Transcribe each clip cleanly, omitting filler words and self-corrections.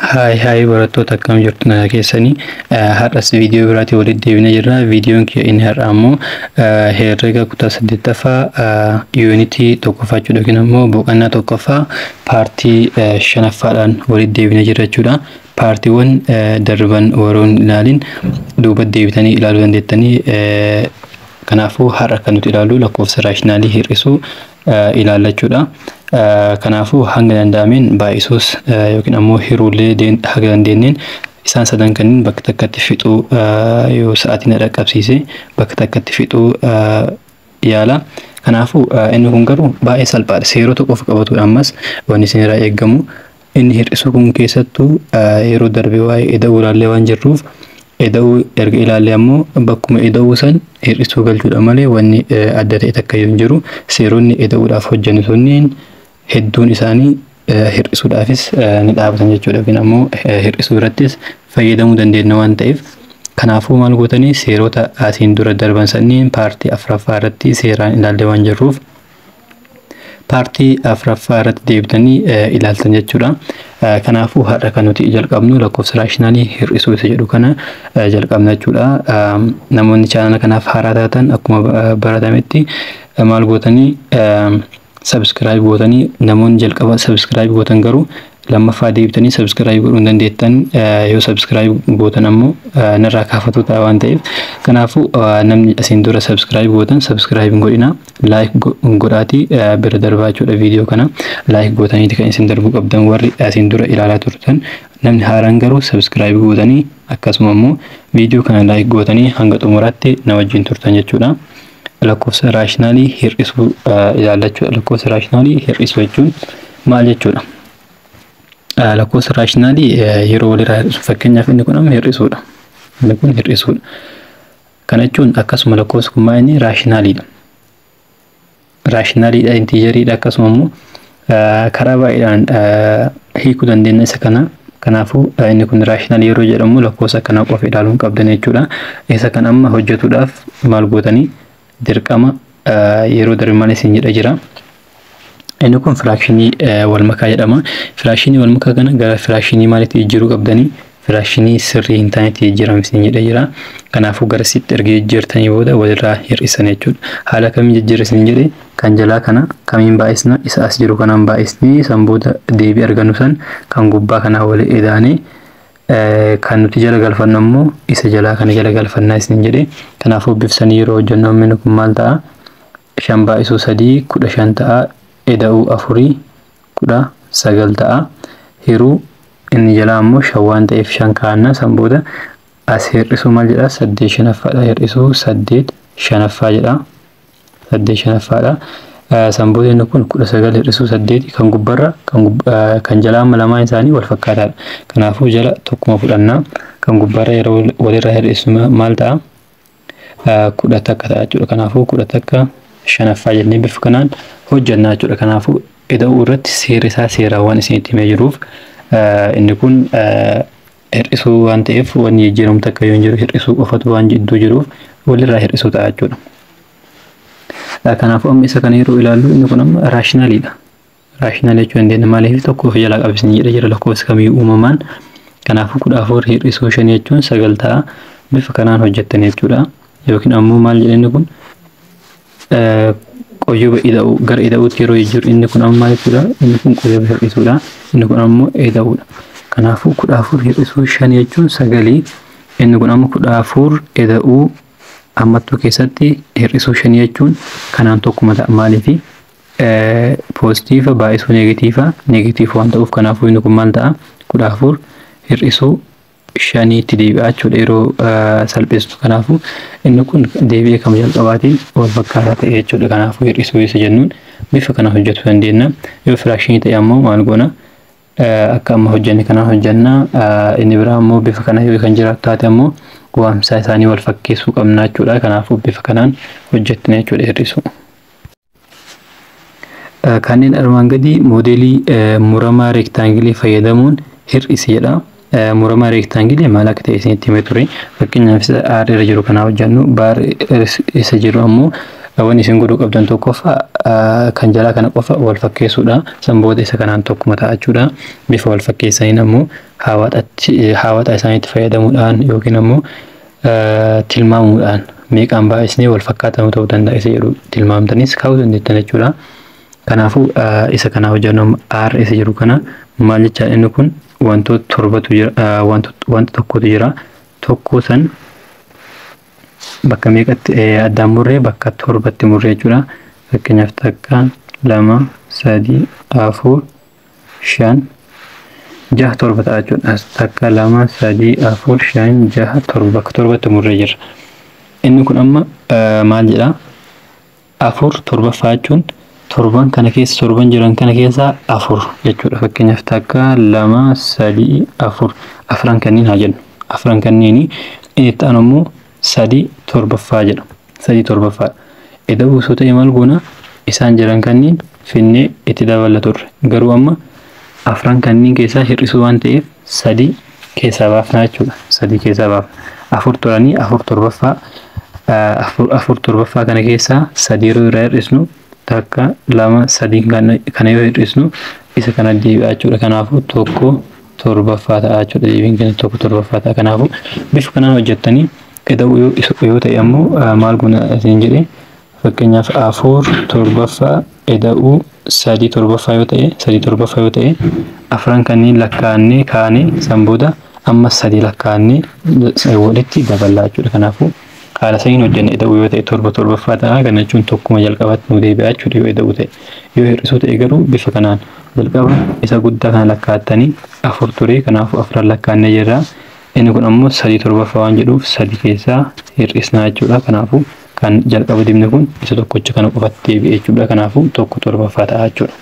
Hi hi, barattoota, akkam jirtu? Nagaa keessanii? Har'as viidiyoo biraatiin walitti deebinee jirra. Viidiyoon kiyya inni har'aa immoo herrega kutaa saddeettaffaa yuunitii tokkoffaa jechuudha, yookiin immoo boqonnaa tokkoffaa paartii shanaffaadhaan walitti deebinee jirra jechuudha. Paartiiwwan darban waroon ilaalin duuba deebitanii ilaaluu dandeettanii. Kanaafuu har'a kan nuti ilaallu lakkoofsa raashinaalii hir'isuu ilaalla jechuudha. Kanaafuu hanga danda'ameen baay'isuus yookiin ammoo hiruullee haga dandeenyeen isaan sadan kanneen bakka takkatti fixuu, yoo sa'aatiin na dhaqqabsiise bakka takkatti fixuu yaala. Kanaafuu inni kun garuu baay'ee salphaadha. Seerota qofa qabatudha ammas wanni isin irraa eeggamu. Inni hir'isuu kun keessattuu yeroo darbe waa'ee ida'uu ilaallee waan jirruuf, ida'uu erga ilaallee ammoo bakkuma ida'uu san hir'isuu galchuudha malee wanni adda ta'e takka hin jiru. Seeronni ida'uudhaaf hojjennu sunniin hedduun isaanii hir'isuudhaafis ni dhaabatan jechuudha. Yookiin ammoo hir'isuu irrattis fayyadamuu dandeenya waan ta'eef, kanaafuu maal gootanii, seerota asiin dura darban sanniin paartii afuraffaa irratti seeraan ilaallee waan jirruuf, paartii afuraffaa irratti deebitanii ilaaltan jechuudha. Kanaafuu har'a kan nuti jalqabnu lakkoofsa raashinaalii hir'isuu isa jedhu kana jalqabna jechuudha. Namoonni chaanala kanaaf haaraa taatan akkuma baratametti maal gootanii, subscribe gootanii, namoonni jalqaba subscribe gootan garuu lammaffaa deebitanii subscribe godhuu hin dandeettan. Yoo subscribe gootan ammoo narraa kaafatu ta'a waan ta'eef, kanaafuu namni asiin dura subscribe gootan subscribe hin godhina, like godhaatii bira darbaa jechuudha. Viidiyoo kana like gootaniiti kan isin darbuu qabdan warri asiin dura ilaalaa turtan. Namni haaraan garuu subscribe gootanii, akkasuma immoo viidiyoo kana like gootanii hanga xumuraatti na wajjin turtan jechuudha. Lakkoofsa raashinaalii hir'isuu ilaalla jechuudha. Lakkoofsa raashinaalii hir'isuu jechuun maal jechuudha? Lakkoofsa raashinaalii yeroo walirraa hir'isu, fakkeenyaaf inni kun amma hir'isuudha. Inni kun hir'isuudha. Kana jechuun akkasuma lakkoofsi kun maal, inni raashinaaliidha. Raashinaaliidha, intiijeriidha, akkasuma immoo karaa baay'eedhaan hiikuu dandeenya isa kana. Kanaafuu inni kun raashinaalii yeroo jedhamu lakkoofsa akkanaa qofa ilaaluu hin qabdan jechuudha. Isa kan amma hojjetuudhaaf maal gootanii, dirqama yeroo darbe maal isin jedha jira. Inni kun firaakshinii wal makaa jedhama. Firaakshinii wal makaa kana gara firaakshinii maalitti jijjiiruu qabdanii? Firaakshinii sirrii hin taanetti jijjiirama isin jedha jira. Kanaafuu gara sitti erga jijjiirtanii booda walirraa hir'isan jechuudha. Haala kamiin jijjiirra isin jedhe? Kan jalaa kana kamiin baay'isna? Isa as jiru kanaan baay'isnee, san booda deebii argannu san kan gubbaa kanaa wali edaanee, kan nuti jala galfannu ammoo isa jalaa kana jala galfannaa isin jedhe. Kanaafuu bifsanii yeroo hojjennu amma inni kun maal ta'a? 5 baay'isuu 3 15 ta'a. Eda'uu 4 19 ta'a. Hiruu inni jalaa ammoo 5 waan ta'eef 5 kaa'annaa. San booda as hir'isuu maal jedhaa? 8 shanaffaadha. Hir'isuu 8 shanaffaa jedha. 8 shanaffaadha. San booda inni kun 19 hir'isuu 8, kan gubbarra kan jalaa amma lamaan isaanii wal fakkaataadha. Kanaafuu jala tokkuma fudhannaa. Kan gubbarra yeroo walirraa hir'isu maal ta'a? 11 ta'a jechuudha. Kanaafuu 11 shanaffaa jennee bifa kanaan hojjannaa jechuudha. Kanaafuu ida'uu irratti seerri isaa seeraawwan isinitti himee jiruuf, inni kun hir'isuu waan ta'eef wanni jijjiiramu takka yoo hin jiru, hir'isuu qofatu waan jidduu jiruuf walirraa hir'isuu ta'a jechuudha. Kanaafuu amma isa kana yeroo ilaallu inni kun amma raashinaaliidha. Raashinaalii jechuu dandeenya. Maaliif? Tokko of jalaa qabsiisni jedhee jira lakkoofsa kamiyyuu uumamaan. Kanaafuu 14 hir'isuu 5 jechuun 9 ta'a. Bifa kanaan hojjettan jechuudha. Yookiin ammoo maal jedhe, inni kun qoyyooba ida'uu gara ida'uutti yeroo jijjiiru, inni kun amma maal jechuudha? Inni kun qoyyooba hir'isuudha. Inni kun ammoo ida'uudha. Kanaafuu 14 hir'isuu 5 jechuun 9. Inni kun amma 14 ida'uu ammattuu keessatti hir'isuu 5 jechuun kanaan tokkuma ta'a. Maaliifi? Poozitiiva baay'isuu neegatiiva neegatiiva waan ta'uuf. Kanaafuu inni kun maal ta'a? 14 hir'isuu 5tti deebi'a jechuudha yeroo salphistu. Kanaafuu inni kun deebi'ee kam jalqabaatiin wal fakkaataa ta'e jechuudha. Kanaafuu hir'isuu isa jennuun bifa kana hojjechuu dandeenya. Yoo firaakshinii ta'e ammoo maal goona? Akka amma hojjenne kanaan hojjenna. Inni biraa ammoo bifa kana yoo kan jiraatu taate ammoo waamsaa isaanii wal fakkeessuu qabna jechuudha. Kanaafuu bifa kanaan hojjettina jechuudha hir'isuu. Kanneen armaan gadii moodeelii muramaa reektaangilii fayyadamuun hir'isi jedha. Muramaa reektaangilii maal akka ta'e isinitti himee ture. Fakkeenyaaf isa R irra jiru kanaa hojjennu, bar isa jiru ammoo Wanni isin godhuu qabdan tokkoffaa kan jalaa kana qofa wal fakkeessuudha. San booda isa kanaan tokkuma ta'a jechuudha. Bifa wal fakkeessaniin ammoo hawaxa isaaniitti fayyadamuudhaan yookiin ammoo tilmaamuudhaan meeqaan baay'isnee wal fakkaatanuu ta'uu danda'a isa jedhu tilmaamtanis kaa'uu dandeettan jechuudha. Kanaafuu isa kana hojjennu R isa jedhu kana maal jechaa inni kun wantoota torbatu jira, wanta tokkotu jira. Tokko san bakka meeqatti addaan murree bakka torbatti murree jechuudha. Fakkeenyaaf 1, 2, 3, 4, 5, 6, 7 ta'a jechuudha. 1, 2, 3, 4, 5, 6, 7 bakka torbatti murree jira. Inni kun amma maal jedhaa? 4 torbaffaa jechuun torban kana keessa torban jiran kana keessaa 4 jechuudha. Fakkeenyaaf 1, 2, 3, 4 afran kanneen haa jennu. Afran kanneeni inni itti aanu immoo 3 torbaffaa jedha. 3 torbaffaadha. Eda'uu osoo ta'e maal goona? Isaan jiran kanneen finnee itti daballa turre. Garuu amma afran kanneen keessaa hir'isuu waan ta'eef 3 keessaa baafna jechuudha. 3 keessaa baafna. 4 turanii 4 torbaffaa 4 torbaffaa kana keessaa 3 yeroo irraa hir'isnu 1, 2, 3 kana yoo hir'isnu isa kana deebi'a jechuudha. Kanaafuu 1 torbaffaa ta'a jechuudha. Deebiin keenya 1 torbaffaa ta'a. Kanaafuu bifa kanaan hojjettanii eda'uu yoo ta'e ammoo maal goona isin jedhee fakkeenyaaf 4 torbaffaa eda'uu 3 torbaffaa yoo ta'e 3 torbaffaa yoo ta'e afran kanneen lakkaa'annee kaanee san booda amma 3 lakkaa'annee walitti daballaa jechuudha. Kanaafuu haala saniin hojjenna eda'uu yoo ta'e 7 torbaffaa ta'a. Kana jechuun tokkuma jalqabaatti nu deebi'a jechuudha yoo eda'uu ta'e. Yoo hir'isuu ta'e garuu bifa kanaan jalqaba isa guddaa kana lakkaa'attanii 4 ture. Kanaafuu 4 lakkaa'annee jirra. Inni kun ammoo 3 torbaffaa waan jedhuuf 3 keessaa hir'isnaa jechuudha. Kanaafuu kan jalqaba dibne kun isa tokkocha kana qofatti deebi'e jechuudha. Kanaafuu 1 torbaffaa ta'a jechuudha.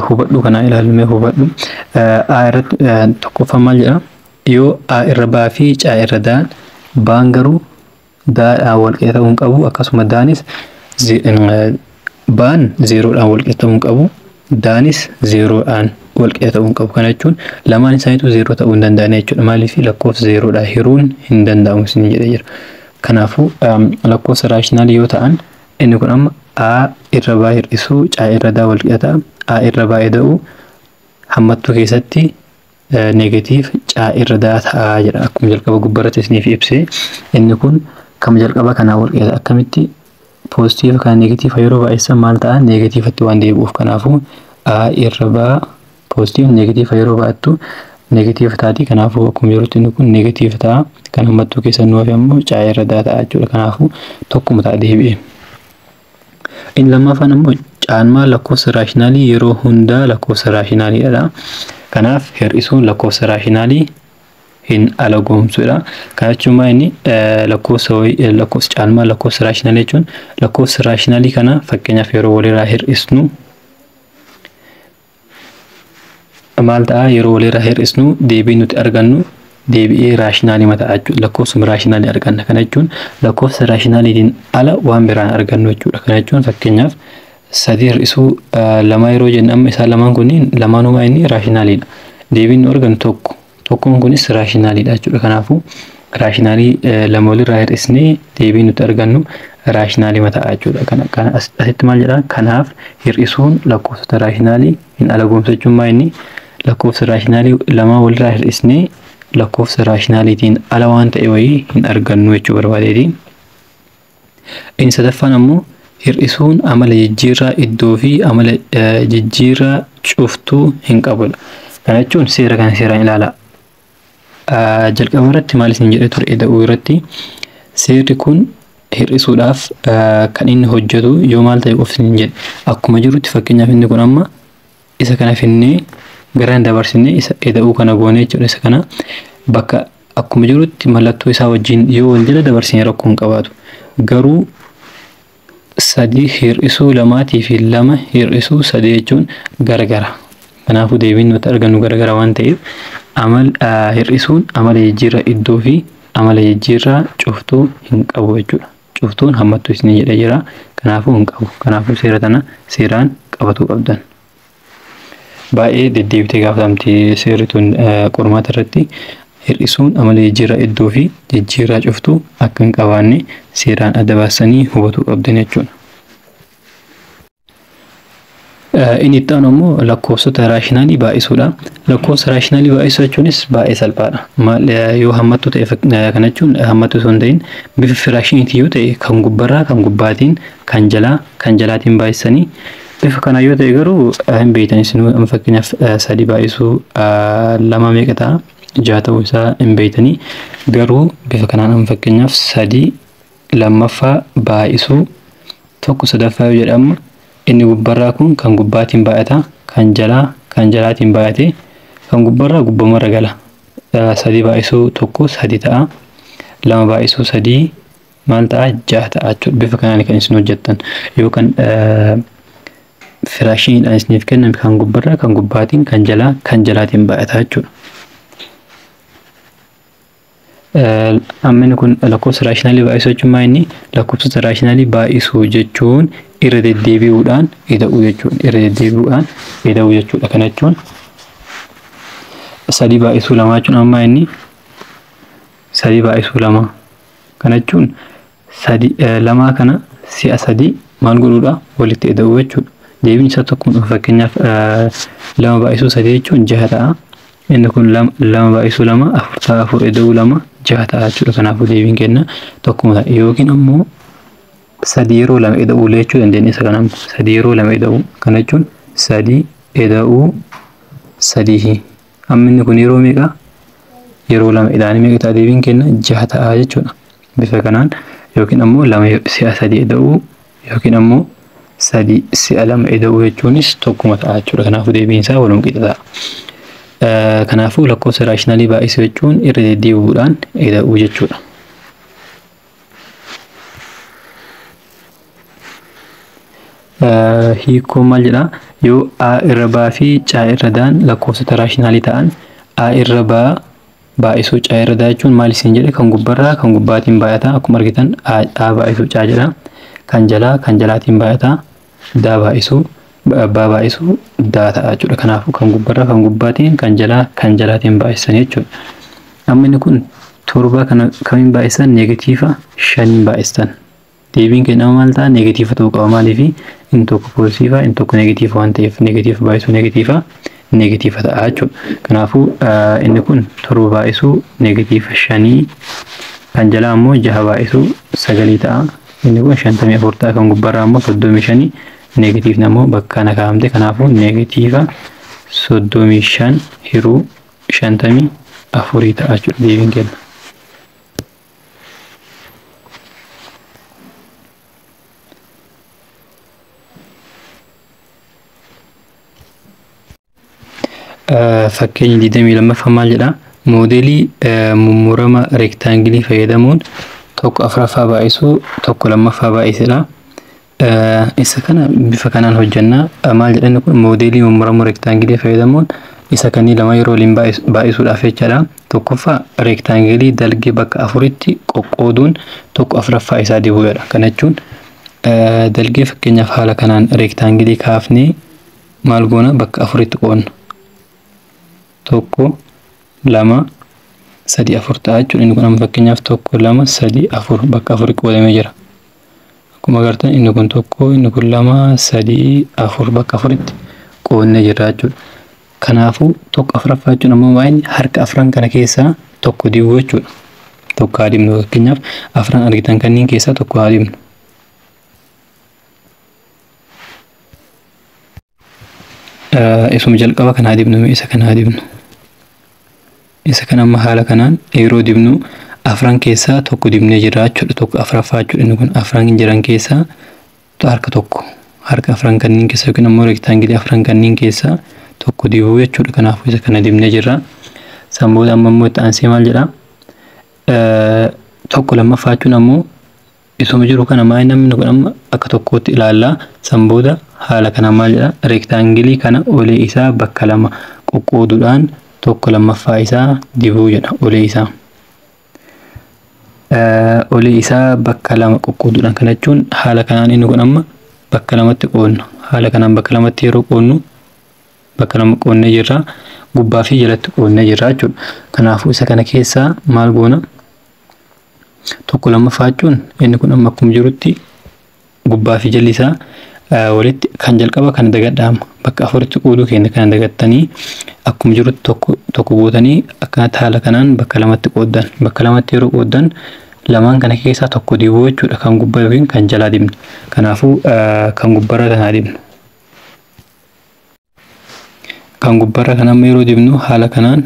Hubadhu kana ilaalumee hubadhu. A irratti tokkoffaa maal jedha? Yoo A irra baa fi C irra daan baan garuu daadhaan wal qixa ta'uu hin qabu. Akkasuma daanis baan 0dhaan wal qixa ta'uu hin qabu. Daanis 0dhaan wal qixa ta'uu hin qabu. Kana jechuun lamaan isaaniitu 0 ta'uu hin danda'an jechuudha. Maaliif lakkoofsa 0dhaan hiruun hin danda'amu isin jedhee jira. Kanaafuu lakkoofsa raashinaalii yoo ta'an inni kun amma A irra baa hir'isuu C irra daa wal qixa ta'a. A irra baa eda'uu hammattuu keessatti neegatiif C irra daa ta'a jedha. Akkuma jalqaba gubbaarratti isiniif ibsee inni kun kama jalqaba kanaa wal qixa akkamitti poozitiiva kana neegatiiva yeroo baay'isan maal ta'a neegatiivatti waan deebi'uuf. Kanaafuu A irra baa poozitiiva neegatiiva yeroo baay'attu neegatiiva taati. Kanaafuu akkuma jirutti inni kun neegatiiva ta'a. Kan hammattuu keessa nu hafe ammoo C irra daa ta'a jechuudha. Kanaafuu tokkuma ta'a deebi'e. Inni lammaffaan ammoo caalmaa lakkoofsa raashinaalii yeroo hundaa lakkoofsa raashinaaliidha. Kanaaf hir'isuun lakkoofsa raashinaalii hin alagoomsudha. Kana jechuun maal inni lakkoofsa lakkoofsa caalmaa lakkoofsa raashinaalii jechuun lakkoofsa raashinaalii kana fakkeenyaaf yeroo walirraa hir'isnu maal ta'a? Yeroo walirraa hir'isnu deebii nuti argannu deebi'ee raashinaalii mataa jechuudha. Lakkoofsuma raashinaalii arganna. Kana jechuun lakkoofsa raashinaaliitiin ala waan biraan argannu jechuudha. Kana jechuun fakkeenyaaf 3 hir'isuu 2 yeroo jennu amma isaan lamaan kunniin lamaanumaa inni raashinaaliidha. Deebiin nu argannu tokko. Tokkoon kunis raashinaaliidha jechuudha. Kanaafuu raashinaalii lama walirraa hir'isnee deebiin nuti argannu raashinaalii mataa jechuudha. Kana asitti maal jedhaa? Kanaaf hir'isuun lakkoofsota raashinaalii hin alagoomsu jechuun maal inni lakkoofsa raashinaalii lamaa walirraa hir'isnee lakkoofsa raashinaaliitiin ala waan ta'e wayii hin argannu jechuu barbaadeeti. Inni sadaffaan ammoo hir'isuun amala jijjiirraa iddoo fi amala jijjiirraa cuftuu hin qabudha. Kana jechuun seera kana seeraan ilaala. Jalqaba irratti maal isin jedhee ture eda'uu irratti seerri kun hir'isuudhaaf kan inni hojjetu yoo maal ta'e qofa isin jedhe akkuma jirutti fakkeenyaaf inni kun amma isa kana finnee gara dabarsinee isa eda'uu kana goonee jechuudha. Isa kana bakka akkuma jirutti mallattoo isaa wajjin yoo wal jala dabarsinee rakkoo hin qabaatu. Garuu 3 hir'isuu 2 fi 2 hir'isuu 3 jechuun garagara. Kanaafuu deebiin nuti argannu garagara waan ta'eef amal hir'isuun amala jijjiirraa iddoo fi amala jijjiirraa cuftuu hin qabu jechuudha. Cuftuun hammattuu isin jedhee jira. Kanaafuu hin qabu. Kanaafuu seera tana seeraan qabatuu qabdan. Baay'ee deddeebitee gaafatamti seerri tun qormaata irratti. Hir'isuun amala jijjiirraa iddoo fi jijjiirraa cuftuu akka hin qabaanne seeraan adda baasanii hubatuu qabdan jechuudha. Inni itti aanu immoo lakkoofsota raashinaalii baay'isuudha. Lakkoofsa raashinaalii baay'isuu jechuunis baay'ee salphaadha. Maal yoo hammattuu ta'e, kana jechuun hammattuu osoo hin ta'in bifa firaashiniitiin yoo ta'e, kan gubbarraa kan gubbaatiin, kan jalaa kan jalaatiin baay'isanii. Bifa kana yoo ta'e garuu hin beektan isin. Fakkeenyaaf, 3 baay'isuu 2 meeqa ta'a? 6 ta'uu isaa hin beektanii. Garuu bifa kanaan amma fakkeenyaaf 3 2ffaa baay'isuu 1 3ffaa yoo jedhamu, inni gubbarraa kun kan gubbaatiin baay'ata, kan jalaa kan jalaatiin baay'ate, kan gubbarraa gubbamarra gala. 3 baay'isuu 1 3 ta'a. 2 baay'isuu 3 maal ta'a? 6 ta'a jechuudha. Bifa kanaan kan isin hojjettan yoo kan firaashiniidhaan isiniif kenname, kan gubbarraa kan gubbaatiin, kan jalaa kan jalaatiin baay'ata jechuudha. Amma inni kun lakkoofsa raashinaalii baay'isuu jechuun maa inni? Lakkoofsota raashinaalii baay'isuu jechuun irra deddeebi'uudhaan ida'uu jechuudha. Irra deddeebi'uudhaan ida'uu jechuudha. Kana jechuun 3 baay'isuu 2 jechuun amma inni 3 baay'isuu 2, kana jechuun sadi lamaa kana si'a sadii maal godhuudha? Walitti ida'uu jechuudha. Deebiin isaa tokko. Fakkeenyaaf, 2 baay'isuu 3 jechuun 6 ta'a. Inni kun 2 baay'isuu 2 4 ta'a, 4 ida'uu 2 6 ta'a jechuudha. Kanaafuu deebiin kenna tokkuma ta'a. Yookiin ammoo 3 yeroo 2 ida'uu jechuu dandeenya isa kana. 3 yeroo 2 ida'uu, kana jechuun 3 ida'uu 3. Amma inni kun yeroo meeqa? Yeroo 2 ida'anii meeqa ta'a deebiin kenna? 6 ta'a jechuudha. Bifa kanaan yookiin ammoo 2 si'a 3 ida'uu yookiin ammoo 3 si'a 2 ida'uu jechuunis tokkuma ta'a jechuudha. Kanaafuu deebiin isaa waluma qixa ta'a. Kanaafuu lakkoofsa raashinaalii baay'isuu jechuun irra deddeebi'uudhaan ida'uu jechuudha. Hiikkoon maal jedhaa? Yoo A irra B fi C irra D'n lakkoofsota raashinaalii ta'an, A irra B baay'isuu C irra D jechuun maal isin jedhe? Kan gubbarraa kan gubbaatiin baay'ata. Akkuma argitan A baay'isuu C jedha. Kan jalaa kan jalaatiin baay'ata. D baay'isuu B baay'isuu D ta'a jechuudha. Kanaafuu kan gubbarraa kan gubbaatiin, kan jalaa kan jalaatiin baay'isan jechuudha. Amma inni kun 7 kana kamiin baay'isan? Negative 5n baay'isan. Deebiin kennama maal ta'a? Negative ta'uu qaba. Maaliifi? Inni tokko positive, inni tokko negative waan ta'eef, negative baay'isuu negative negative ta'a jechuudha. Kanaafuu inni kun 7 baay'isuu negative 5, kan jalaa immoo 6 baay'isuu 9 ta'a. Inni kun 54 ta'a. Kan gubbarraa immoo 35. Negativeni ammoo bakka kana kaa'amte. Kanaafuu negative 35 hiruu 54 ta'a jechuudha deebiin kenna. Fakkeenya 22ffaa maal jedhaa? Moodeelii mummurama reektaangilii fayyadamuun 1/4 baay'isuu 1/2 baay'isedha. Isa kana bifa kanaan hojjannaa. Maal jedha inni kun? Moodeelii mummuramuu reektaangilii fayyadamuun isa kanneen lama yeroo waliin baay'isuudhaaf jechaadha. Tokkoffaa, reektaangilii dalgee bakka afuritti qoqqooduun 1/4 isaa dibuudha. Kana jechuun dalgee fakkeenyaaf haala kanaan reektaangilii kaafnee maal goona? Bakka afuritti qoodna. Tokko, lama, sadi, afur ta'a jechuudha. Inni kun amma fakkeenyaaf tokko, lama, sadi, afur, bakka afuritti qoodamee jira. Akkuma agartan inni kun tokko, inni kun lama, sadi, afur, bakka afuritti qoodnee jirra jechuudha. Kanaafuu 1/4 jechuun ammoo waa'een harka afran kana keessaa tokko dibuu jechuudha. Tokko haa dibnu. Fakkeenyaaf, afran argitan kanneen keessaa tokko haa dibnu. Isuma jalqaba kana haa dibnu, isa kana haa dibnu. Isa kana amma haala kanaan yeroo dibnu afran keessaa tokko dibnee jirra jechuudha. 1/4 jechuudha. Inni kun afran jiran keessaa harka tokko. Harka afran kanneen keessaa yookiin ammoo reektaangilii afran kanneen keessaa tokko dibuu jechuudha. Kanaafuu isa kana dibnee jirra. San booda amma immoo itti aansee maal jedhaa? 1/2 jechuun ammoo isuma jiru kana maal namni kun amma akka tokkootti ilaallaa. San booda haala kana maal jedhaa? Reektaangilii kana olee isaa bakka lama qoqqooduudhaan 1/2 isaa dibuu jedha olee isaa. Olee isaa bakka lama qoqqooduudhaan, kana jechuun haala kanaan inni kun amma bakka lamatti qoodna. Haala kanaan bakka lamatti yeroo qoodnu Bakka lama qoonnee jirra. Gubbaa fi jalatti qoonnee jirra jechuudha. Kanaafuu isa kana keessaa maal goona? Tokko lammaffaa jechuun inni kun amma akkuma jirutti gubbaa fi jalli isaa walitti kan jalqaba kana dagadhaama. Bakka afuritti qooduu keenya kana dagattanii akkuma jirutti tokko tokko gootanii akkanatti haala kanaan bakka lamatti qooddan. Bakka lamatti yeroo qooddan lamaan kana keessaa tokko dibuu jechuudha. Kan gubbaa yookiin kan jalaa dibna. Kanaafuu kan gubbaarra kanaa dibna. Kan gubbaarra kan amma yeroo dibnu haala kanaan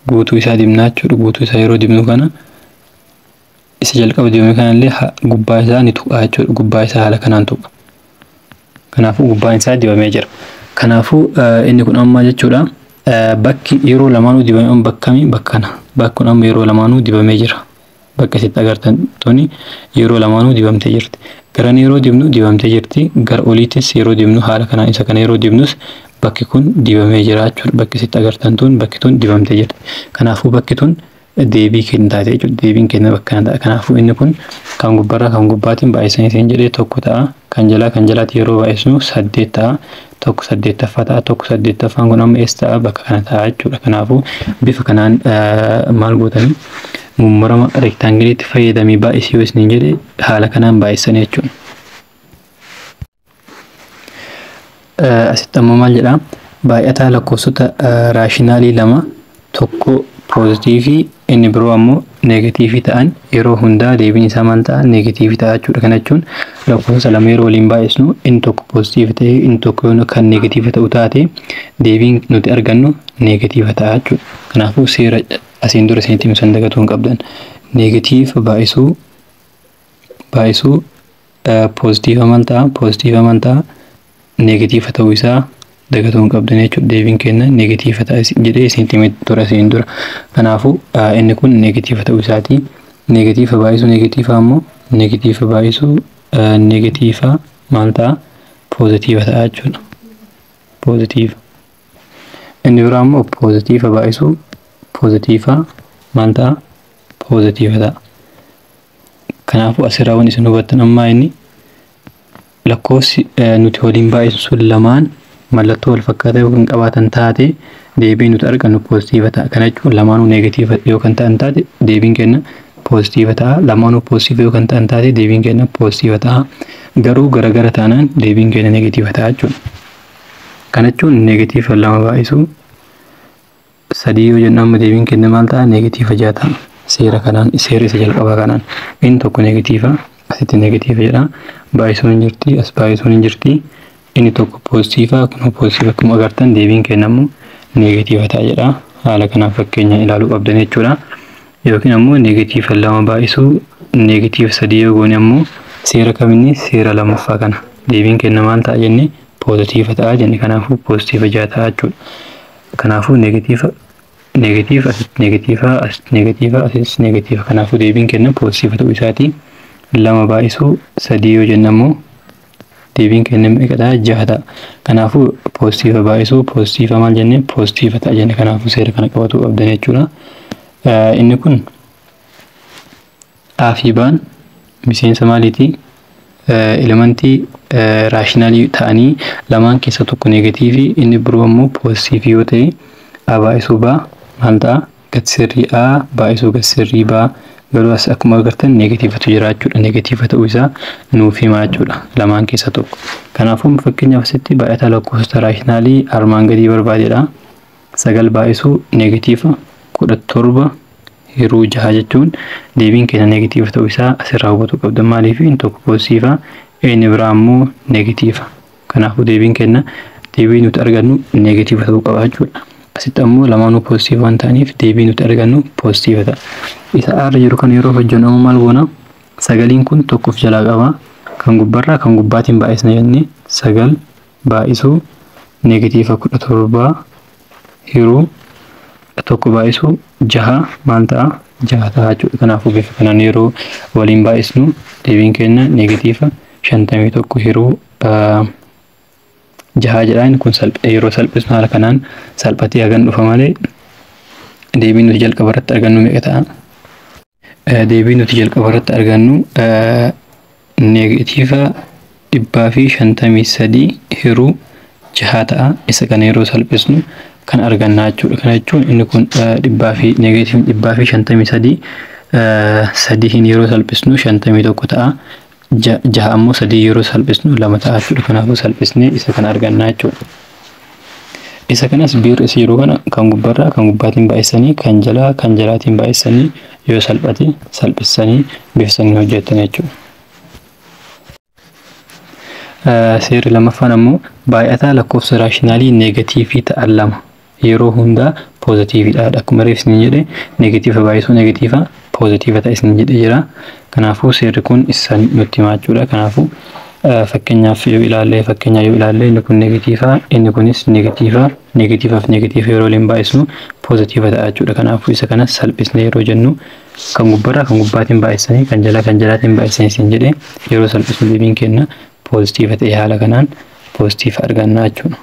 guutuu isaa dibnaa jechuudha. Guutuu isaa yeroo dibnu kana isa jalqaba dibame kanallee gubbaa isaa ni tuqa jechuudha. Gubbaa isaa haala kanaan tuqa. Kanaafuu gubbaan isaa dibamee jira. Kanaafuu inni kun amma jechuudha bakki yeroo lamaanuu dibame bakka kamii? Bakka kana. Bakki kun amma yeroo lamaanuu dibamee jira. Bakka isitti agartan tuni yeroo lamaanuu dibamtee jirti. Garan yeroo dibnu dibamtee jirti. Gara oliittis yeroo dibnu haala kanaan isa kana yeroo dibnus bakki kun dibamee jira jechuudha. Bakki isitti agartan tun bakki tun dibamtee jirti. Kanaafuu bakki tun deebii kenna taate jechuudha. Deebiin kenna bakka kana ta'a. Kanaafuu inni kun kan gubbaarraa kan gubbaatiin baay'isanii isin jedhee tokko ta'a. Kan jalaa kan jalaatti yeroo baay'isnu saddeet ta'a. Tokko saddeettaffaa ta'a. Tokko saddeettaffaan kun amma eessa ta'a? Bakka kana ta'a jechuudha. Kanaafuu bifa kanaan maal gootanii mummurama reektaangiliitti fayyadamii baay'isii yoo isin jedhe haala kanaan baay'isanii jechuudha. Asitti ammoo maal jedhaa? Baay'ataa lakkoofsota raashinaalii lama, tokko poozitiivii inni biroo ammoo neegatiivii ta'an yeroo hundaa deebiin isaa maal ta'a? Neegatiivii ta'a jechuudha. Kana jechuun lakkoofsa lama yeroo waliin baay'isnu inni tokko poozitiivii ta'ee inni tokko kan neegatiiva ta'u taate deebiin nuti argannu neegatiiva ta'a jechuudha. Kanaafuu seera asiin dura isinitti himsan dagatuu hin qabdan. Neegatiiva baay'isuu baay'isuu poozitiiva maal ta'a? Poozitiiva maal ta'a? Neegatiiva ta'uu isaa dagatuu hin qabdan jechuudha. Deebiin keenya neegatiiva ta'a jedhee isinitti himee ture asiin dura. Kanaafuu inni kun neegatiiva ta'uu isaati. Neegatiiva baay'isuu neegatiiva ammoo neegatiiva baay'isuu neegatiiva maal ta'a? Poozitiiva ta'a jechuudha. Poozitiiva. Inni biraa ammoo poozitiiva baay'isuu poozitiiva maal ta'a? Poozitiiva ta'a. Kanaafuu asirraa wanti isin hubattan ammaa inni lakkoofsi nuti waliin baay'isnu sun lamaan mallattoo wal fakkaataa yoo kan qabaatan taate deebiin nuti argannu poozitiiva ta'a. Kana jechuun lamaanuu neegatiiva yoo kan ta'an taate deebiin keenya poozitiiva ta'a. Lamaanuu poozitiiva yoo kan ta'an taate deebiin keenya poozitiiva ta'a. Garuu garagara taanaan deebiin keenya neegatiiva ta'a jechuudha. Kana jechuun neegatiiva lama baay'isuu sadii yoo jennu amma deebiin keenya maal ta'a? Neegatiiva ja'a ta'a. Seera kanaan, seera isa jalqabaa kanaan inni tokko neegatiiva, asitti neegatiiva jedha. Baay'isuun hin jirti, as baay'isuun hin jirti. Inni tokko poozitiiva, kun poozitiiva akkuma agartan deebiin keenya ammoo neegatiiva ta'a jedha. Haala kanaan fakkeenyaan ilaaluu qabdan jechuudha. Yookiin ammoo neegatiiva lama baay'isuu neegatiiva sadii yoo goone ammoo seera kaminni? Seera lammaffaa kana deebiin keenya maal ta'a jenne? Poozitiiva ta'a jenne. Kanaafuu poozitiiva ja'a ta'a jechuudha. Kanaafuu neegatiiva neegatiiva asitti neegatiiva asitti neegatiiva asitti neegatiiva, kanaafuu deebiin keenya poozitiiva ta'uu isaati. Lama baay'isuu sadii yoo jennu ammoo deebiin keenya meeqa ta'a? Ja'a ta'a. Kanaafuu poozitiiva baay'isuu poozitiiva maal jenne? Poozitiiva ta'a jenne. Kanaafuu seera kana qabatuu qabdan jechuudha. Inni kun A fi B'n miseensa maaliiti? Elementii raashinaalii ta'anii lamaan keessa tokko neegatiivii inni biroo ammoo poozitiivii yoo ta'e A baay'isuu B maal ta'a? Gati sirrii A baay'isuu gati sirrii B, garuu as akkuma agartan neegatiivatu jira jechuudha. Neegatiiva ta'uu isaa nuuf himaa jechuudha. Lamaan keessa tokko. Kanaafuu fakkeenyaaf asitti baay'ataa lakkoofsota raashinaalii armaan gadii barbaadedha. 9 baay'isuu neegatiiva 17 hiruu 6 jechuun deebiin keenya neegatiiva ta'uu isaa asirraa hubachuu qabda. Maaliif? Inni tokko poozitiiva, inni biraa ammoo neegatiiva. Kanaafuu deebiin keenya, deebii nuti argannu neegatiiva ta'uu qaba jechuudha. Asitti ammoo lamaanuu poozitiiva waan ta'aniif deebii nuti argannu poozitiiva ta'a. Isa aarra jiru kana yeroo hojjennu ammoo maal goona? Sagaliin kun tokko of jalaa qaba. Kan gubbarraa kan gubbaatiin baay'isna jennee 9 baay'isuu neegatiiva 17 hiruu tokko baay'isuu jaha maal ta'a? Jaha ta'a jechuudha. Kanaafuu bifa kanaan yeroo waliin baay'isnu deebiin keenya neegatiiva 51 hiruu jaha jedha. Inni kun yeroo salphisnu haala kanaan salphatee hagan dhufa malee deebiin nuti jalqaba irratti argannu meeqa ta'a? Deebiin nuti jalqaba irratti argannu neegatiiva 153 hiruu 6 ta'a. Isa kana yeroo salphisnu kan argannaa jechuudha. Kana jechuun inni kun dhibbaa fi negeetiivni 153 sadiin yeroo salphisnu 51 ta'a. 6 ammoo 3 yeroo salphisnu 2 ta'a jechuudha. Kanaafuu salphisnee isa kana argannaa jechuudha. Isa kanas biirri isa yeroo kana kan gubbarraa kan gubbaatiin baay'isanii kan jalaa kan jalaatiin baay'isanii yoo salphate salphisanii bifsanii hojjetan jechuudha. Seerri lammaffaan ammoo baay'ataa lakkoofsa raashinaalii neegatiivii ta'an lama yeroo hundaa poozitiiviidha. Akkuma reef isin jedhe neegatiiva baay'isuu neegatiiva poozitiiva ta'a isin jedhe jira. Kanaafuu seerri kun isaan nutti himaa jechuudha. Kanaafuu fakkeenyaaf yoo ilaalle inni kun neegatiiva, inni kunis neegatiiva, neegatiivaaf neegatiiva yeroo waliin baay'isnu poozitiiva ta'a jechuudha. Kanaafuu isa kana salphisnee yeroo jennu kan gubbarraa kan gubbaatiin baay'isanii kan jalaa kan jalaatiin baay'isanii isin jedhe yeroo salphisnu deebiin kenna poozitiiva ta'e haala kanaan poozitiiva argannaa jechuudha.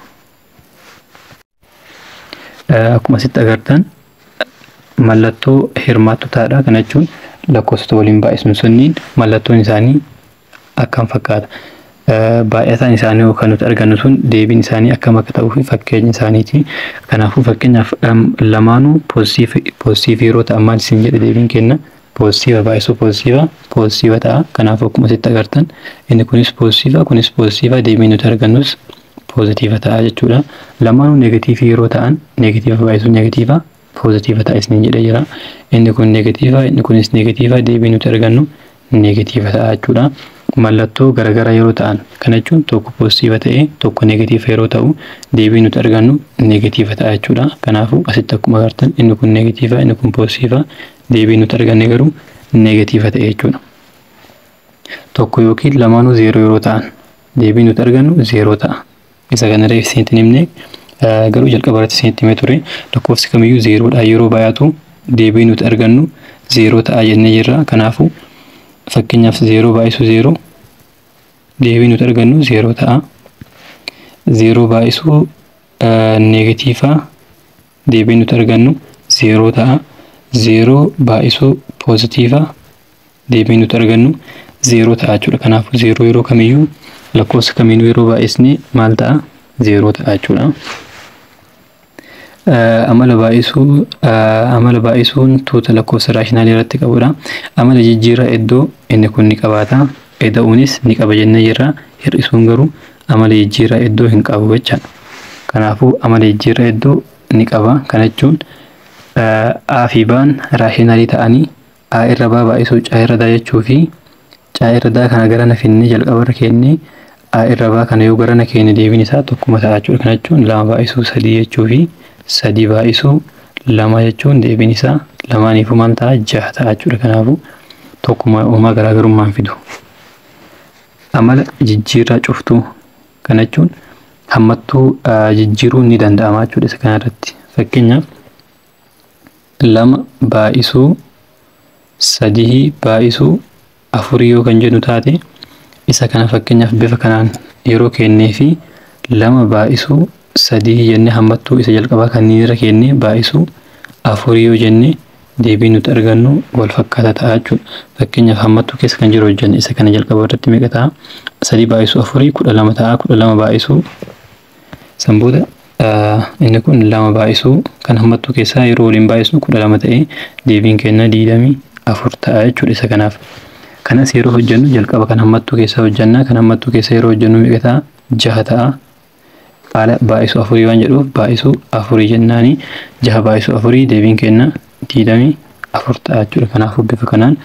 Akkuma asitti agartan mallattoo hirmaattotaadha. Kana jechuun lakkoofsota waliin baay'isnu sunniin mallattoon isaanii akkam fakkaata. Baay'ataan isaanii kan nuti argannu sun deebiin isaanii akkam akka ta'uu fi fakkeenya isaaniiti. Kanaafuu fakkeenyaaf lamaanuu poozitiivii yeroo ta'an maal isin jedhe deebiin kenna poozitiiva baay'isuu poozitiiva poozitiiva ta'a. Kanaafuu akkuma asitti agartan inni kunis poozitiiva kunis poozitiiva deebiin nuti argannus poozitiiva ta'a jechuudha. Lamaanuu neegatiivii yeroo ta'an neegatiiva baay'isuu neegatiiva poozitiiva ta'a isin jedhee jira. Inni kun neegatiiva inni kunis neegatiiva deebiin nuti argannu neegatiiva ta'a jechuudha. Mallattoo garagaraa yeroo ta'an kana jechuun tokko poozitiiva ta'ee tokko neegatiiva yeroo ta'u deebiin nuti argannu neegatiiva ta'a jechuudha. Kanaafuu asitti akkuma agartan inni kun neegatiiva inni kun poozitiiva deebiin nuti arganne garuu neegatiiva ta'e jechuudha. Tokko yookiin lamaanuu zeeroo yeroo ta'an deebiin nuti argannu zeeroo ta'a. Isa kana reef isinitti himne garuu jalqaba irratti isinitti himee ture lakkoofsi kamiyyuu zeeroodha yeroo baay'atu deebiin nuti argannu zeeroo ta'a jennee jirra. Kanaafuu fakkeenyaaf 0 baay'isuu 0 deebiin nuti argannu 0 ta'a. 0 baay'isuu neegatiiva deebiin nuti argannu 0 ta'a. 0 baay'isuu poozitiiva deebiin nuti argannu 0 ta'a jechuudha. Kanaafuu 0 yeroo kamiyyuu lakkoofsa kamiinuu yeroo baay'isne maal ta'a? 0 ta'a jechuudha. Amala baay'isuun tuuta lakkoofsa raashinaalii irratti qabudha. Amala jijjiirraa iddoo inni kun ni qabaata. Ida'uunis ni qaba jennee jirra. Hir'isuun garuu amala jijjiirraa iddoo hin qabu jechaadha. Kanaafuu amala jijjiirraa iddoo ni qaba. Kana jechuun A fi B'n raashinaalii ta'anii A irra B baay'isuu C irra D jechuu fi C irra D kana gara na finnee jalqaba irra kennee A irra B kana yoo gara na kenne deebiin isaa tokkuma ta'a jechuudha. Kana jechuun 2 baay'isuu 3 jechuu fi 3 baay'isuu 2 jechuun deebiin isaa lamaaniifuu maal ta'a? 6 ta'a jechuudha. Kanaafuu tokkuma uumaa garaagarummaan fidu. Amala jijjiirraa cuftuu kana jechuun hammattuu jijjiiruun ni danda'ama jechuudha isa kanarratti. Fakkeenyaaf 2 baay'isuu 3 baay'isuu 4 yoo kan jennu taate isa kana fakkeenyaaf bifa kanaan yeroo kennee fi 2 baay'isuu 3 jennee hammattuu isa jalqabaa kanneen irra kennee baay'isuu 4 yoo jenne deebiin nuti argannu wal fakkaataa ta'a jechuudha. Fakkeenyaaf hammattuu keessa kan jiru hojjenne isa kana jalqaba irratti meeqa ta'a? 3 baay'isuu 4 12 ta'a. 12 baay'isuu san booda inni kun 2 baay'isuu kan hammattuu keessaa yeroo waliin baay'isnu 12 ta'ee deebiin keenya 24 ta'a jechuudha isa kanaaf. Kanas yeroo hojjennu jalqaba kan hammattuu keessaa hojjenna. Kan hammattuu keessaa yeroo hojjennu meeqa ta'a? 6 ta'a. Haala baay'isuu 4 waan jedhuuf baay'isuu 4 jennaani 6 baay'isuu 4 deebiin keenya 24 ta'a jechuudha. Kanaafuu bifa kanaan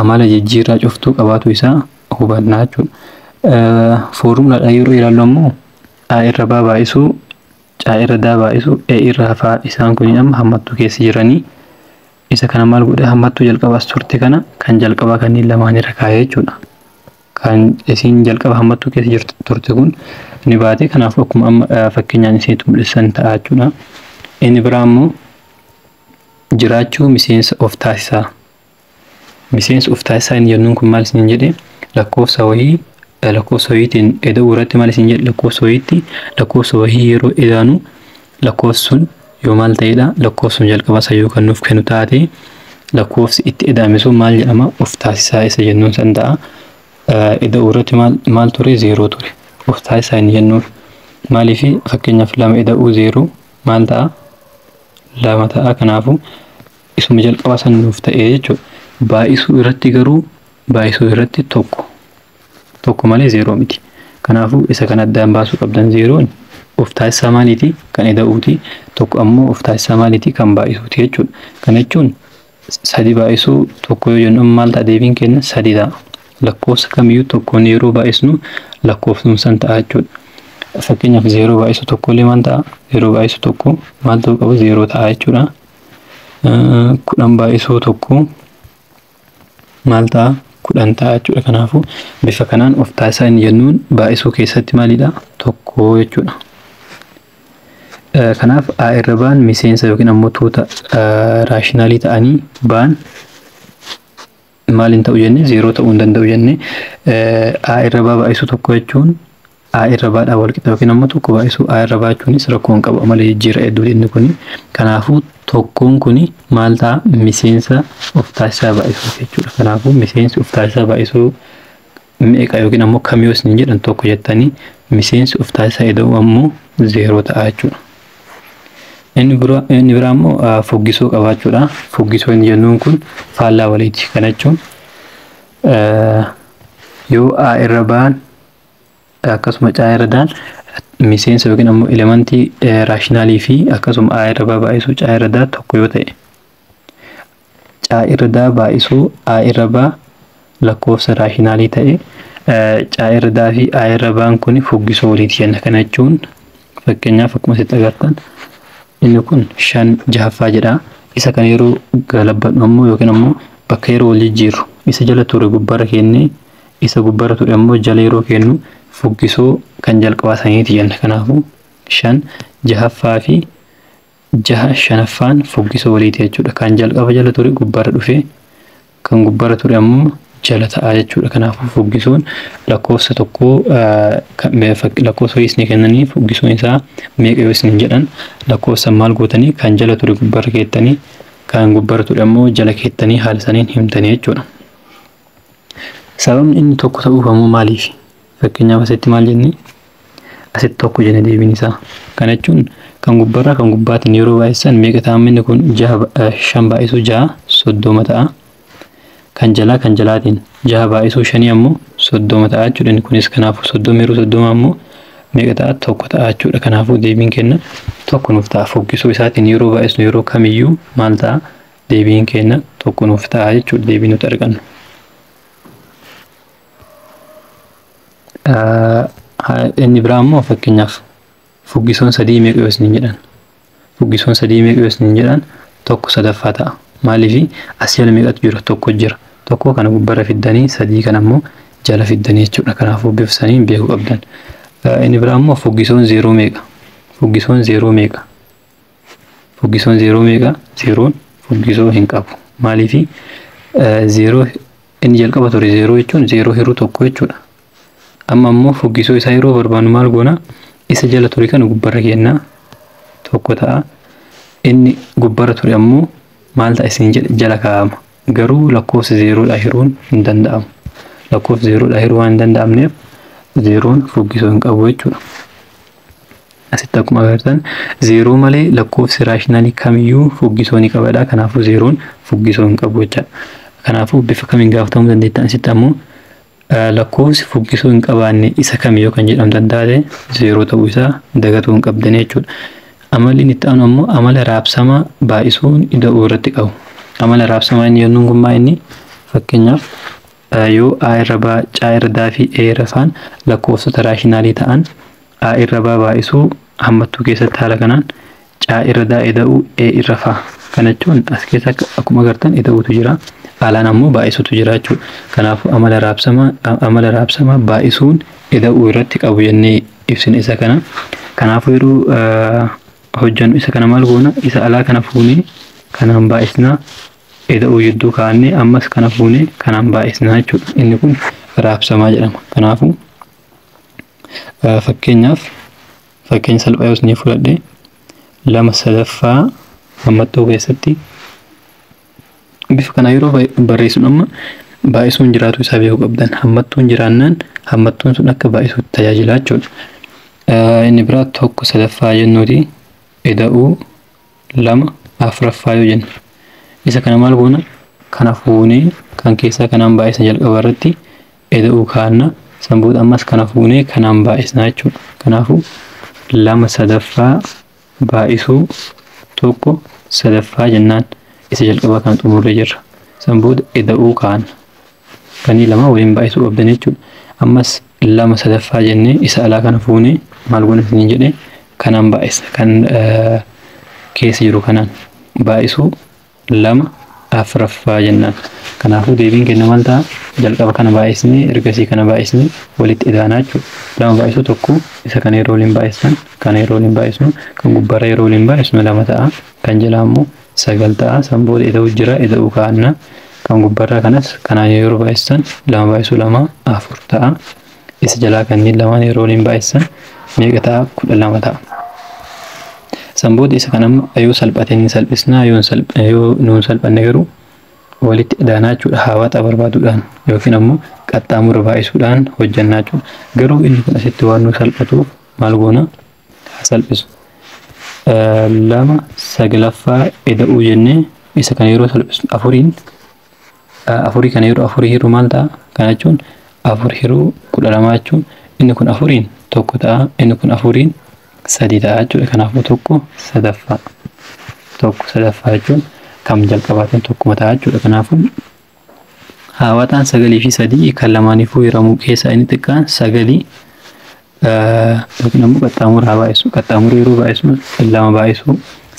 amala jijjiirraa cuftuu qabaatu isaa hubannaa jechuudha. Foormulaadhaan yeroo ilaallu ammoo A irra B baay'isuu C irra D baay'isuu E irra F isaan kun amma hammattuu keessa jiranii isa kana maal godhe hammattuu jalqabaas turte kana kan jalqabaa kanneen lamaan irra kaa'ee jechuudha. Kan isiin jalqaba hammattuu keessa jirtu turte kun ni baate. Kanaafuu akkuma amma fakkeenyaan isinitti mul'isan ta'a jechuudha. Inni biraa immoo jiraachuu miseensa of taasisaa. Miseensa of taasisaa inni jennuun kun maal isin jedhe lakkoofsa wayii lakkoofsa wayiitiin ida'uu irratti maal isin jedhe lakkoofsa wayiitti lakkoofsa wayii yeroo idaanu lakkoofsi sun yoo maal ta'edha lakkoofsi sun jalqaba isa yoo kan nuuf kennu taate lakkoofsi itti ida'ame sun maal jedhama of taasisaa isa jennuun san ta'a. Ida'uu irratti maal ture 0 ture. Of taasisaa inni jennuun Maaliif fakkeenyaaf 2 ida'uu 0 maal ta'a? 2 ta'a. Kanaafuu isuma jalqaba san nuuf ta'ee jechuudha. Baay'isuu irratti garuu baay'isuu irratti tokko malee 0 miti. Kanaafuu isa kan addaan baasuu qabdan 0 of taasisaa maaliiti? Kan ida'uuti. Tokko ammoo of taasisaa maaliiti? Kan baay'isuuti jechuudha. Kana jechuun 3 baay'isuu 1 yoo jennu maal ta'a? Deebiin keenya 3 ta'a. Lakkoofsa kamiyyuu tokkoon yeroo baay'isnu lakkoofsuma san ta'a jechuudha. Fakkeenyaaf 0 baay'isuu 1 illee maal ta'a? 0 baay'isuu 1 maal ta'uu qaba? 0 ta'a jechuudha. 10 baay'isuu 1 maal ta'a? 10 ta'a jechuudha. Kanaafuu bifa kanaan of taasisaa inni jennuun baay'isuu keessatti maalidha? 1 jechuudha. Kanaaf A irra ba'an miseensa yookiin ammoo tuuta raashinaalii ta'anii ba'an maal hin ta'u jenne? 0 ta'uu hin danda'u jenne. A irra baa baay'isuu 1 jechuun A irra baadhaa wal qixa yookiin ammoo 1 baay'isuu A irra baa jechuunis rakkoo hin qabu amala jijjiirra hedduu inni kuni. Kanaafuu tokkoon kuni maal ta'a? Miseensa of taasisaa baay'isuu jechuudha. Kanaafuu miseensi of taasisaa baay'isuu meeqa yookiin ammoo kam yoo isin jedhan 1 jettanii miseensi of taasisaa ida'uu ammoo 0 ta'a jechuudha. Inni biraa immoo fuggisoo qabaachuudha. Fuggisoo inni jennuun kun faallaa waliiti. Kana jechuun yoo A irra ba'an akkasuma C irra daan miseensa yookiin ammoo elementii raashinaalii fi akkasuma A irra baa baay'isuu C irra daa 1 yoo ta'e C irra daa baay'isuu A irra baa lakkoofsa raashinaalii ta'e C irra daa fi A irra baan kun fuggisoo waliiti jenna. Kana jechuun fakkeenyaaf akkuma asitti agartan inni kun 5 6ffaa jedha. Isa kan yeroo galabbadhu ammoo yookiin ammoo bakka yeroo wal jijjiirru isa jala ture gubbaarra kennee isa gubbaarra ture ammoo jala yeroo kennu fuggisoo kan jalqabaa saniiti jenna. Kanaafuu 5 6ffaa fi 6 5ffaan fuggisoo waliiti jechuudha. Kan jalqaba jala ture gubbaarra dhufee kan gubbaarra ture ammoo jala ta'a jechuudha. Kanaafuu fuggisoon lakkoofsa tokkoo lakkoofsa wayii isinii kennanii fuggisoon isaa meeqa yoo isin jedhan lakkoofsa maal gootanii kan jala ture gubbaarra keettanii kan gubbaarra ture ammoo jala keettanii haala saniin himtanii jechuudha. Sababni inni 1 ta'uuf ammoo maaliif? Fakkeenyaaf asitti maal jennee? Asitti 1 jenne deebiin isaa. Kana jechuun kan gubbaarraa kan gubbaatiin yeroo baay'isan meeqa ta'a? Inni kun 5 baay'isuu 6 30 ta'a. Kan jalaa kan jalaatiin 6 baay'isuu 5 ammoo 30 ta'a jechuudha. Inni kunis kanaafuu 30 yeroo 30 ammoo meeqa ta'a? 1 ta'a jechuudha. Kanaafuu deebiin keenya 1 nuuf ta'a. Fuggisoo isaatiin yeroo baay'isnu yeroo kamiyyuu maal ta'a? Deebiin keenya 1 nuuf ta'a jechuudha. Deebiin nuti argannu. Inni biraa ammoo fakkeenyaaf fuggisoon 3 meeqa yoo isin jedhan? Fuggisoon 3 meeqa yoo isin jedhan 1/3 ta'a. Maaliif as jala meeqatu jira? 1 jira. 1 kana gubbaarra fiddanii 3 kana ammoo jala fiddanii jechuudha. Kanaafuu bifa saniin beekuu qabdan. Inni biraa ammoo fuggisoon 0 meeqa? Fuggisoon 0 meeqa? Fuggisoon 0 meeqa? 0 fuggisoo hin qabu. Maaliif 0 inni jalqaba ture 0 jechuun 0 hiruu 1 jechuudha. Amma ammoo fuggisoo isaa yeroo barbaannu maal goona? Isa jala ture kana gubbaarra kennaa 1 ta'a. Inni gubbaarra ture ammoo maal ta'a isin jedhe jala kaa'ama. Garuu lakkoofsa 0 dha hiruun hin danda'amu. Lakkoofsa 0 dha hiruu waan hin danda'amneef 0 fuggisoo hin qabu jechuudha. Asitti akkuma agartan 0 malee lakkoofsi raashinaalii kamiyyuu fuggisoo ni qabadha. Kanaafuu 0 fuggisoo hin qabu jechuudha. Kanaafuu bifa kamiin gaafatamuu dandeettan? Asitti ammoo lakkoofsi fuggisoo hin qabaanne isa kamiyyuu kan jedhamtan taate 0 ta'uu isaa dagatuu hin qabdan jechuudha. Amalli inni itti aanu ammoo amala raabsamaa baay'isuun ida'uu irratti qabu. Amala raabsamaa inni jennuun kun maa inni? Fakkeenyaaf yoo A irra baa, C irra daa fi E irra faan lakkoofsota raashinaalii ta'an A irra baa baay'isuu hammattuu keessatti haala kanaan C irra daa ida'uu E irra faa. Kana jechuun as keessa akkuma agartan ida'uutu jira. Alaan ammoo baay'isuutu jira jechuudha. Kanaafuu amala raabsamaa baay'isuun ida'uu irratti qabu jennee ibsina isa kana. Kanaafuu yeroo hojjennu isa kana maal goona? Isa alaa kana fuunee kanaan baay'isnaa ida'uu jidduu kaa'annee ammas kana fuunee kanaan baay'isnaa jechuudha. Inni kun raabsamaa jedhama. Kanaafuu fakkeenyaaf fakkeenya salphaa yoo isinii fudhadhe 2/3 hammattuu keessatti bifa kana yeroo barreessinu amma baay'isuun jiraatu isaa beekuu qabdan. Hammattuun jiraannaan hammattuun sun akka baay'isuutti tajaajila jechuudha. Inni biraa 1/3 jennuuti ida'uu 2/4 yoo jennu isa kana maal goona? Kana fuunee kan keessaa kanaan baay'isna jalqaba irratti ida'uu kaanna. San booda ammas kana fuunee kanaan baay'isna jechuudha. Kanaafuu 2/3 baay'isuu 1/3 jennaan isa jalqabaa kana xumurree jirra. San booda ida'uu kaanna. Kanii lama waliin baay'isuu qabdan jechuudha. Ammas 2/3 jennee isa alaa kana fuunee maal goona isiniin jedhee kanaan baay'isna. Kan keessa jiru kanaan baay'isuu 2/4 jennaan. Kanaafuu deebiin keenya maal ta'a? Jalqaba kana baay'isnee ergasii kana baay'isnee walitti idaanaa jechuudha. 2 baay'isuu 1 isa kana yeroo waliin baay'istan kana yeroo waliin baay'isnu kan gubbaarra yeroo waliin baay'isnu 2 ta'a. Kan jalaa immoo 9 ta'a. San booda ida'uu jira ida'uu kaanna. Kan gubbaarraa kanas kanaan yeroo baay'istan 2 baay'isuu 2 4 ta'a. Isa jalaa kanneen lamaan yeroo waliin baay'istan meeqa ta'a? 12 ta'a. San booda isa kana amma yoo salphate ni salphisna, yoo nuun salphanne garuu walitti idaanaa jechuudha. Hawaaxa barbaaduudhaan yookiin ammoo qaxxaamura baay'isuudhaan hojjannaa jechuudha. Garuu inni kun asitti waan nu salphatuuf maal goona? Haa salphisu. 2/9 ida'uu jennee isa kana yeroo salphisnu afurii kana yeroo afurii hiruu maal ta'a? Kana jechuun 4 hiruu 12 jechuun inni kun 4 1 ta'a, inni kun 4 3 ta'a jechuudha. Kanaafuu 1/3 1/3 jechuun kam jalqabaatiin tokkuma ta'a jechuudha. Kanaafuu hawaaxaan 9 fi 3 kan lamaaniifuu hiramuu keessaa inni xiqqaan 9 yookiin ammoo qaxxaamura haa baay'isu. Qaxxaamura yeroo baay'isnu 2 baay'isuu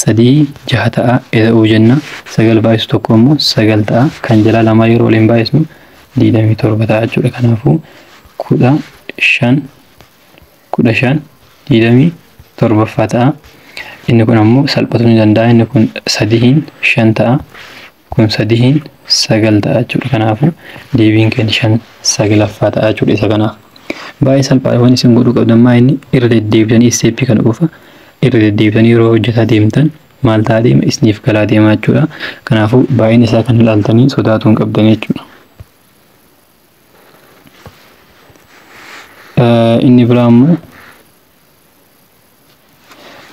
3 6 ta'a ida'uu jenna. 9 baay'isu 1 immoo 9 ta'a. Kan jalaa 2 yeroo waliin baay'isnu 27 ta'a jechuudha. Kanaafuu 15 15 27 ta'a. Inni kun ammoo salphatuu ni danda'a. Inni kun 3 5 ta'a. Kun 3 9 ta'a jechuudha. Kanaafuu deebiin keenya 5/9 ta'a jechuudha isa kanaaf. Baay'ee salphaadha. Waan isin godhuu qabdan maa inni irra deddeebitanii isteeppii kana qofa irra deddeebitanii yeroo hojjetaa deemtan maal ta'a deema isiniif galaa deema jechuudha. Kanaafuu baay'een isaa kan ilaaltanii sodaatuu hin qabdan jechuudha. Inni biraa immoo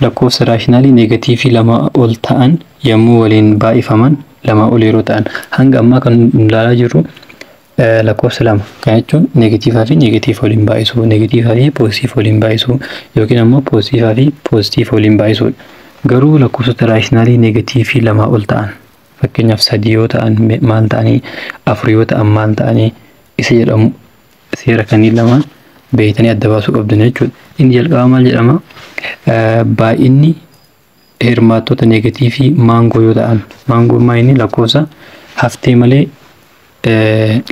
lakkoofsa raashinaalii neegatiivii 2 ol ta'an yommuu waliin baay'ifaman 2 ol yeroo ta'an hanga ammaa kan ilaalaa jirru lakkoofsa 2 kan jechuun neegatiivaa fi neegatiiva waliin baay'isuu, neegatiivaa fi poozitiiva waliin baay'isuu yookiin ammoo poozitiivaa fi poozitiiva waliin baay'isuudha. Garuu lakkoofsota raashinaalii neegatiivii 2 ol ta'an fakkeenyaaf 3 yoo ta'an maal ta'anii, 4 yoo ta'an maal ta'anii isa jedhamu seera kanneen lamaan beektanii adda baasuu qabdan jechuudha. Inni jalqabaa maal jedhama? Baay'inni hirmaattota neegatiivii maangoo yoo ta'an, maangoo maa inni lakkoofsa haftee malee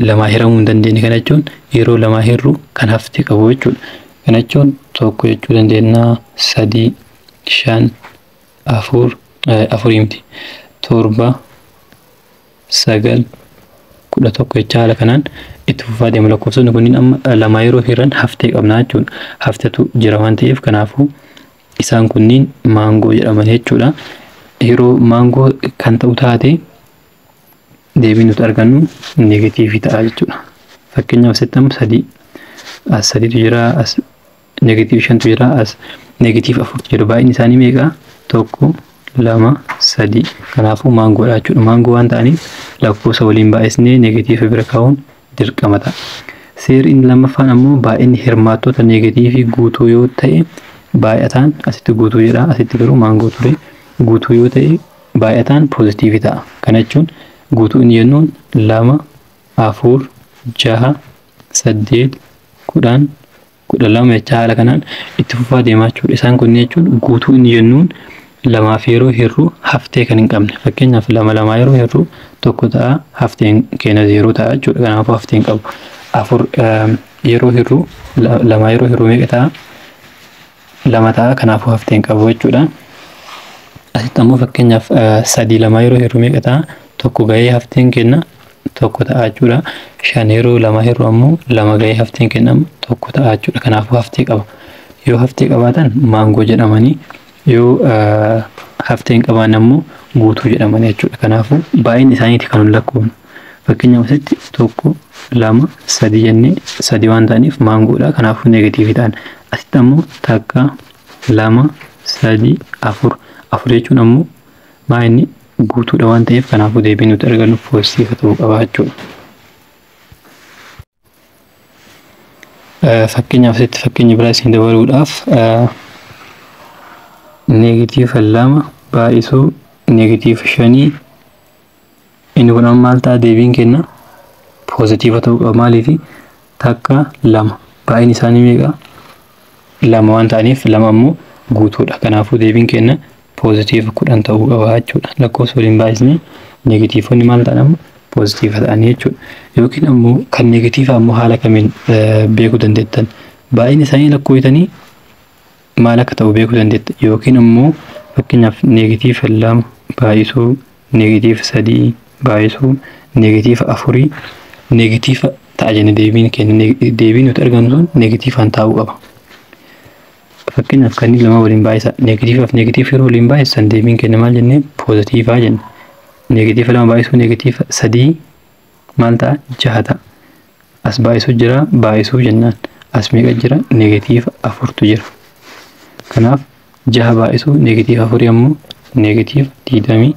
lamaa hiramuu hin dandeenye. Kana jechuun yeroo lamaa hirru kan haftee qabu jechuudha. Kana jechuun 1 jechuu dandeenya, 3, 5, 4, 4 miti, 7, 9, 11 jecha haala kanaan itti fufaa deema. Lakkoofsonni kunniin amma lamaa yeroo hiran haftee qabna jechuudha. Hafteetu jira waan ta'eef kanaafuu isaan kunniin maangoo jedhaman jechuudha. Yeroo maangoo kan ta'u taate deebiin nuti argannu neegatiivii ta'a jechuudha. Fakkeenyaaf asitti amma 3 as 3tu jira, as neegatiivii 5tu jira, as neegatiivii 4tu jira. Baay'inni isaanii meeqa? 1 2 3. Kanaafuu maangoodha jechuudha. Maangoo waan ta'aniif lakkoofsa waliin baay'isnee neegatiiva bira kaa'uun dirqama ta'a. Seerri inni lammaffaan ammoo baay'inni hirmaattota neegatiivii guutuu yoo ta'e baay'ataan asitti guutuu jedha, asitti garuu maangoo ture. Guutuu yoo ta'e baay'ataan poozitiivii ta'a. Kana jechuun guutuu inni jennuun 2 4 6 8 10 12 jecha haala kanaan itti fufaa deemaa jechuudha. Isaan kunneen jechuun guutuu inni jennuun lamaaf yeroo hirru haftee kan hin qabne. Fakkeenyaaf 2 2 yeroo hirru 1 ta'a, hafteen keenya 0 ta'a jechuudha. Kanaafuu haftee hin qabu. 4 yeroo hirru 2 yeroo hirru meeqa ta'a? 2 ta'a. Kanaafuu haftee hin qabu jechuudha. Asitti ammoo fakkeenyaaf 3 2 yeroo hirru meeqa ta'a? 1 gahee hafteen keenya 1 ta'a jechuudha. 5 yeroo 2 hirru ammoo 2 gahee hafteen keenya 1 ta'a jechuudha. Kanaafuu haftee qaba. Yoo haftee qabaatan maangoo jedhamanii, yoo haftee hin qabaanne ammoo guutuu jedhamanii jechuudha. Kanaafuu baay'inni isaaniiti kan lakkoofnu. Fakkeenyaaf asitti 1 2 3 jennee 3 waan ta'aniif maangoodha. Kanaafuu neegatiivii ta'an. Asitti ammoo 1 2 3 4 4 jechuun ammoo maa inni guutuudha waan ta'eef kanaafuu deebiin nuti argannu poozitiiva ta'uu qaba jechuudha. Fakkeenyaaf asitti fakkeenya biraa isin dabaluudhaaf neegatiiva 2 baay'isuu neegatiiva 5 inni kun amma maal ta'a deebiin kenna poozitiiva ta'uu qaba. Maaliif 1 2 baay'inni isaanii meeqa 2 waan ta'aniif 2 ammoo guutuudha. Kanaafuu deebiin kenna poozitiiva 10 ta'uu qaba jechuudha. Lakkoofsa waliin baay'isnee neegatiivonni maal ta'an ammoo poozitiiva ta'anii jechuudha. Yookiin ammoo kan neegatiiva ammoo haala kamiin beekuu dandeettan baay'inni isaanii lakkoofitanii maal akka ta'u beekuu dandeetta. Yookiin ammoo fakkeenyaaf neegatiiva 2 baay'isuu neegatiiva 3 baay'isuu neegatiiva 4 neegatiiva ta'a jenne deebiin kenna deebiin nuti argannu sun neegatiivaan taa'uu qaba. Fakkeenyaaf kanneen lama waliin baay'isa neegatiivaaf neegatiiva yeroo waliin baay'isan deebiin kenna maal jennee poozitiivaa jenna. Neegatiiva 2 baay'isuu neegatiiva 3 maal ta'a 6 ta'a. As baay'isuu jira baay'isuu jennaan as meeqa jira neegatiiva 4tu jira. Kanaaf 6 baay'isuu neegatiiva 4 ammoo neegatiiva 24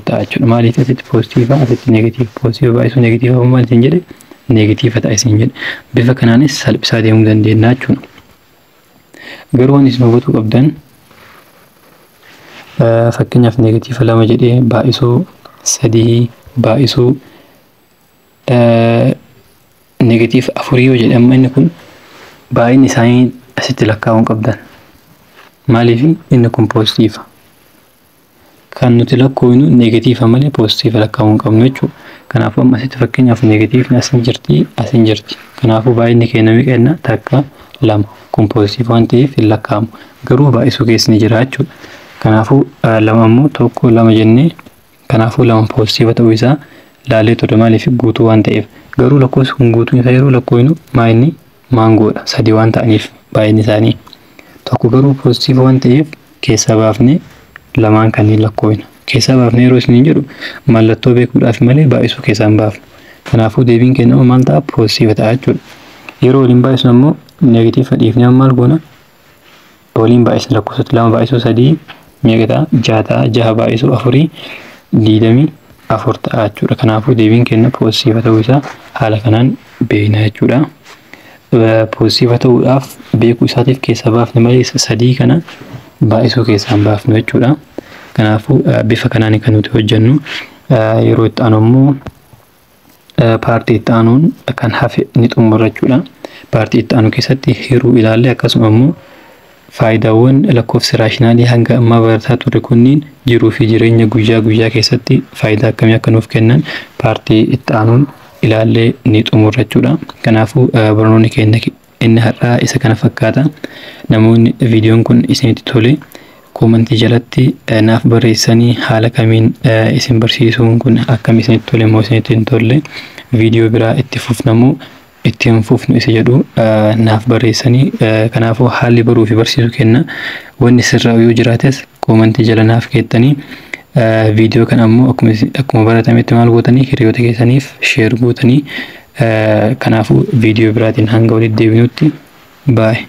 ta'a jechuudha. Maaliif asitti poozitiiva asitti neegatiiva poozitiiva baay'isuu neegatiiva ammoo maal isin jedhe neegatiiva ta'a isin jedhe. Bifa kanaanis salphisaa deemuu dandeenya jechuudha. Garuu waan isin hubachuu qabdan fakkeenyaaf neegatiiva 2 jedhee baay'isuu 3 baay'isuu neegatiiva 4 yoo jedhe amma inni kun baay'inni isaanii asitti lakkaa'uu qabdan. Maaliif inni kun poozitiiva. Kan nuti lakkoofnu neegatiiva malee poozitiiva lakkaa'uu hin qabnu jechuudha. Kanaafuu amma asitti fakkeenyaaf neegatiivni as hin jirti as hin jirti. Kanaafuu baay'inni keenya meeqa jenna 1 2 kun poozitiiva waan ta'eef hin lakkaa'amu. Garuu baay'isuu keessa ni jira jechuudha. Kanaafuu 2 ammoo 1 2 jennee kanaafuu 2 poozitiiva ta'uu isaa laalee turre maaliif guutuu waan ta'eef. Garuu lakkoofsi kun guutuun isaa yeroo lakkoofnu maayinni maangoodha 3 waan ta'aniif baay'inni isaanii. Tokko garuu poozitiiva waan ta'eef keessaa baafnee lamaan kanneen lakkoofna. Keessaa baafnee yeroo isiniin jedhu mallattoo beekuudhaaf malee baay'isuu keessaa hin baafnu. Kanaafuu deebiin kennamu maal ta'a poozitiiva ta'a jechuudha. Yeroo waliin baay'isnu ammoo neegatiiva dhiifnee maal goona waliin baay'isna lakkoofsota 2 baay'isuu 3 meeqa ta'a 6 ta'a 6 baay'isuu 4 24 ta'a jechuudha. Kanaafuu deebiin kenna poozitiiva ta'uu isaa haala kanaan beekna jechuudha. Poozitiiva ta'uudhaaf beekuu isaatiif keessaa baafne malee 3 kana baay'isuu keessaa hin baafnu jechuudha. Kanaafuu bifa kanaan kan nuti hojjennu yeroo itti aanu immoo paartii itti aanuun kan hafe ni xumurra jechuudha. Paartii itti aanu keessatti hiruu ilaalle akkasuma immoo faayidaawwan lakkoofsa raashinaalii hanga ammaa barataa turre kunniin jiruu fi jireenya guyyaa guyyaa keessatti faayidaa akkamii akka nuuf kennan paartii itti aanuun ilaallee ni xumurra jechuudha. Kanaafuu barnoonni keenya inni har'aa isa kana fakkaata. Namoonni viidiyoon kun isinitti tole koomentii jalatti naaf barreessanii haala kamiin isin barsiisuun kun akkam isinitti tole moo isinitti hin tolle viidiyoo biraa itti fufnamoo itti hin fufnu isa jedhu naaf barreessanii kanaafuu haalli baruu fi barsiisuu kenna wanni sirraa yoo jiraates koomentii jala naaf keettanii viidiyoo kana ammoo akkuma baratametti maal gootanii hiriyoota keessaniif sheer gootanii kanaafuu viidiyoo biraatiin hanga walitti deebinutti baay'ee.